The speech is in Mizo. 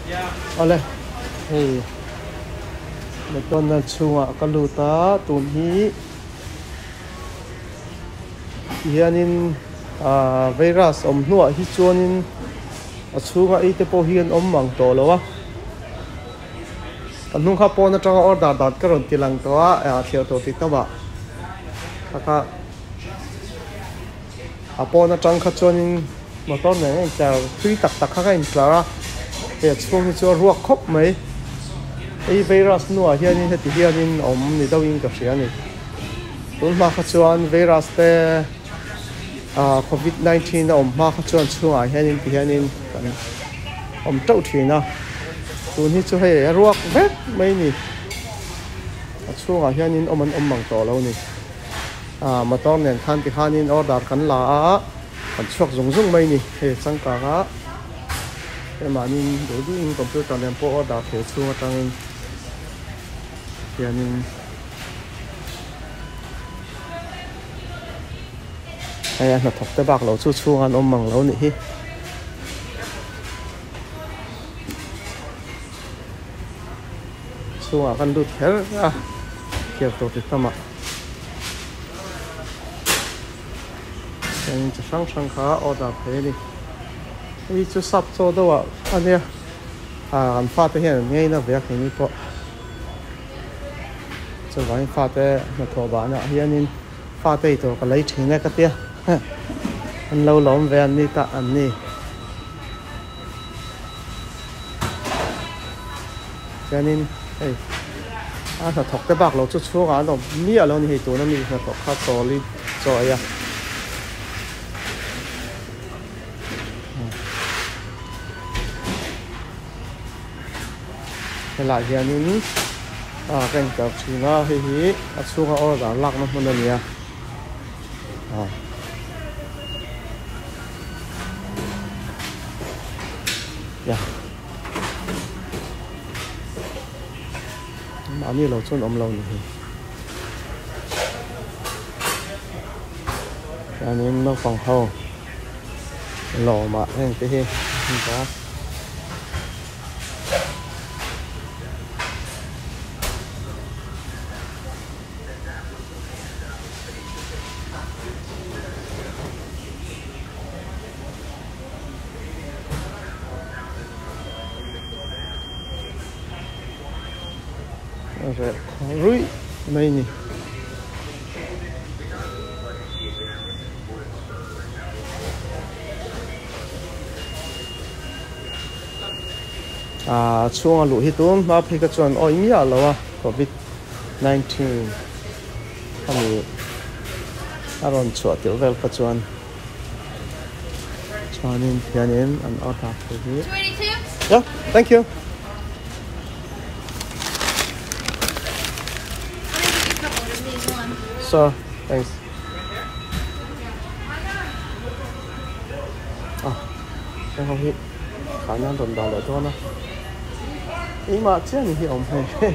Awle hei McDonald chhungah ka lut a tun hi tihianin ah virus awm hnuah hi chuanin a chhunga ei te pawh hi an awm mang tawh lo a ka hnung kha pawn atanga order dan ka rawn ti lang tawh a ah thliah tawh tih tamah kha kha a pawn atang kha chuanin motor nen a intlar thui tak tak kha ka intlar a hei a chhung hi chu a ruak khawp mai hei virus hnuah hianin heti hianin a awm ni deuhin ka hria a ni tun hma kha chuan virus te ah covid 19 a awm hma kha chuan chhungah hianin ti hianin kan awm teuh thin a tun hi chu hei a ruak vek mai a ni a chhungah hianin awm an awm mang tawh lo a ni. Ah motor nen khan tikhanin order kan la a kan chhuak zung zung mai ni hei changkang a hei mahni duh duhin computer nen pawh order thei chhung atangin hianin hei a hnathawk te bak lo chu chhungah an awm mang lo nih hi. Chhungah kan lut kher a khiar tur ti tam ah chuanin chi hrang hrang kha order thei a ni hei chu sap chaw deuh ah a nia ah an fate hian an ngei na ve a keini pawh chuvangin fate hnathawh bahna ah hianin fate ei tur ka lei thin e ka tia an lo lawm ve an ni ta an ni. Chuanin hei a hnathawk te bak lo chu chhungah an awm miah lo a ni hei tuna mi hnathawk kha chawlin chaw ei a. Helaiah hianin a ka inkar thin a hei hi a chhunga order lakna hmun a ni a. Ya mahni lo chuan awm lo ni hi chuanin naupang ho lawmah heng te hi an ta. A reh ruih mai a ni. Aaa chhunga luh hi tun hma phei kha chuan awih miah lo a covid 19 a ni a rawn chhuah tirh vel kha chuan chuanin hianin an order thei hi yeah thank you sure thanks ah heng ho hi khana an rawn dah leh dawn a engmah chiah ni hi a awm hei.